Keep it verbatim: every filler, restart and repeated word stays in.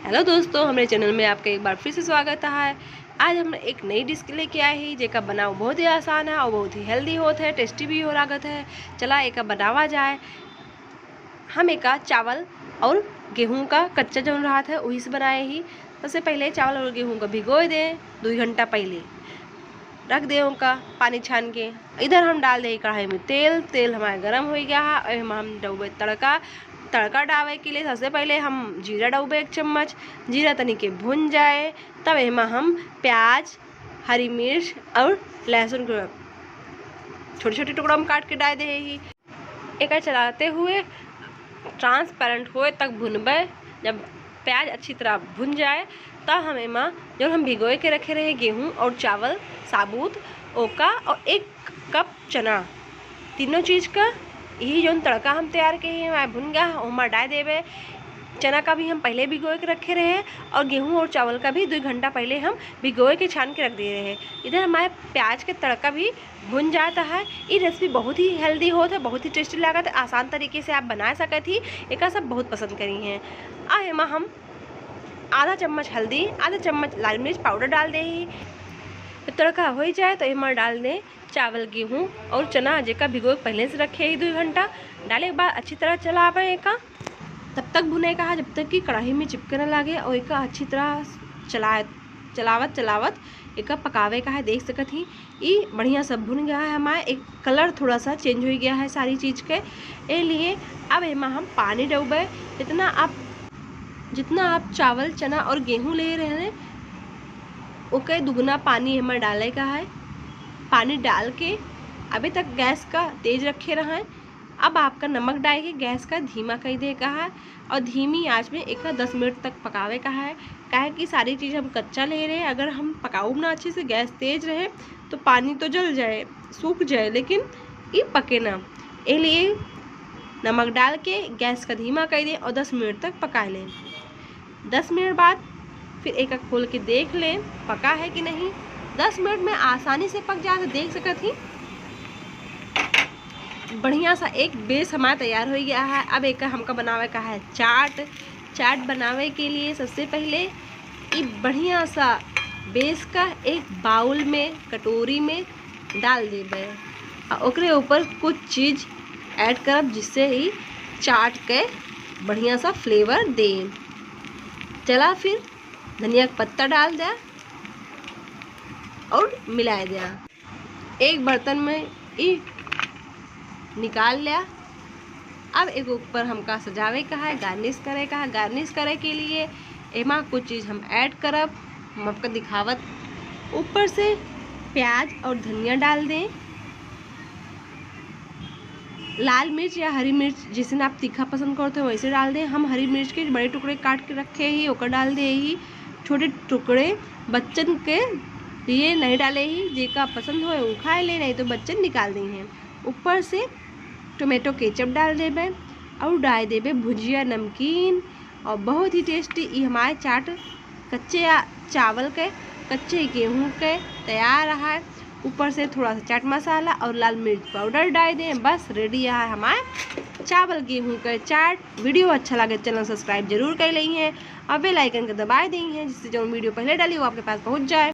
हेलो दोस्तों, हमरे चैनल में आपका एक बार फिर से स्वागत है। आज हम एक नई डिश लेके आए ही, जेका बनाव बहुत ही आसान है और बहुत ही हेल्दी होत है, टेस्टी भी हो लागत है। चला एका बनावा जाए। हम एका चावल और गेहूं का कच्चा जौन रहत है, वही से बनाए ही। सबसे पहले चावल और गेहूं का भिगोए दें दुई घंटा पहले, रख दें ओका पानी छान के। इधर हम डाल दें कढ़ाई में तेल। तेल हमारा गरम हो गया है और एमा हम डउबे तड़का। तड़का डाले के लिए सबसे पहले हम जीरा डउबे एक चम्मच। जीरा तनी के भुन जाए, तब एमा हम प्याज, हरी मिर्च और लहसुन के छोटे छोटे टुकड़ा में काट के डाल दे ही। एका चलाते हुए ट्रांसपेरेंट होए तक भुनबे। जब प्याज अच्छी तरह भुन जाए, तब हम एमा जौन हम भिगोए के रखे रहे गेहूं और चावल साबुत, ओका और एक कप चना, तीनों चीज का यही जौन तड़का हम तैयार किए हैं, वहाँ भुन गया, ओमा डाल देबे। चना का भी हम पहले भिगोए के रखे रहे और गेहूं और चावल का भी दो घंटा पहले हम भिगोए के छान के रख दिए रहे। इधर हमारे प्याज के तड़का भी भुन जाता है। ये रेसिपी बहुत ही हेल्दी होत है, बहुत ही टेस्टी लागत है, आसान तरीके से आप बना सकत ही। एका सब बहुत पसंद करी हैं। आ एमा हम आधा चम्मच हल्दी, आधा चम्मच लाल मिर्च पाउडर डाल दे ही। जब तड़का हो ही जाए तो एमा डाल दें चावल, गेहूं और चना, जेका भिगो के पहले से रखे ही दो घंटा। डाले के बाद अच्छी तरह चलावे एका, तब तक भुने का है जब तक कि कढ़ाई में चिपके न लागे और एका अच्छी तरह चला चलावत चलावत एका पकावे का है। देख सकत ही, ई बढ़िया सब भुन गया है हमारे। एक कलर थोड़ा सा चेंज हो गया है सारी चीज के। ए लिए अब एमा हम पानी डउबे। जितना आप जितना आप चावल, चना और गेहूं ले रहे हैं, ओके दुगुना पानी एमा डाले का है। पानी डाल के अभी तक गैस का तेज रखे रहा है। अब आपका नमक डाल के गैस का धीमा कर दे का है और धीमी आंच में एका दस मिनट तक पकावे का है, काहे कि सारी चीज़ हम कच्चा ले रहे हैं। अगर हम पकाऊब ना अच्छे से, गैस तेज रहे, तो पानी तो जल जाए, सूख जाए, लेकिन ई पके ना। ए लिए नमक डाल के गैस का धीमा कर दें और दस मिनट तक पका लें। दस मिनट बाद फिर एका खोल के देख लें पका है कि नहीं। दस मिनट में आसानी से पक जाए, तो देख सकत ही बढ़िया सा एक बेस हमारा तैयार हो गया है। अब एका हमका बनावे का है चाट। चाट बनावे के लिए सबसे पहले ई बढ़िया सा बेस का एक बाउल में, कटोरी में डाल देबे और ओकरे ऊपर कुछ चीज ऐड करब, जिससे ई चाट के बढ़िया सा फ्लेवर दे। चला फिर धनिया का पत्ता डाल दे और मिला दे। एक बर्तन में ई निकाल लिया। अब एक ऊपर हमका सजावे का है, गार्निश करे का है। गार्निश करे के लिए एमा कुछ चीज़ हम ऐड करब, हम आपका दिखावत। ऊपर से प्याज और धनिया डाल दें। लाल मिर्च या हरी मिर्च, जैसे आप तीखा पसंद करते हो, वैसे डाल दें। हम हरी मिर्च के बड़े टुकड़े काट के रखे ही, ओकर डाल दे ही। छोटे टुकड़े बच्चन के लिए नहीं डाले ही, जेका पसंद होए उ खाए ले, नहीं तो बच्चन निकाल दी हैं। ऊपर से टोमेटो केचप डाल देबे और डाल देबे भुजिया नमकीन। और बहुत ही टेस्टी ई हमारे चाट कच्चे आ-, चावल के, कच्चे गेहूं के तैयार है। ऊपर से थोड़ा सा चाट मसाला और लाल मिर्च पाउडर डाल दें, बस रेडी है हमारे चावल गेहूं के चाट। वीडियो अच्छा लगे, चैनल सब्सक्राइब जरूर कर ली हैं और बेल आइकन को दबाए दी हैं, जिससे जो वीडियो पहले डाली वो आपके पास पहुंच जाए।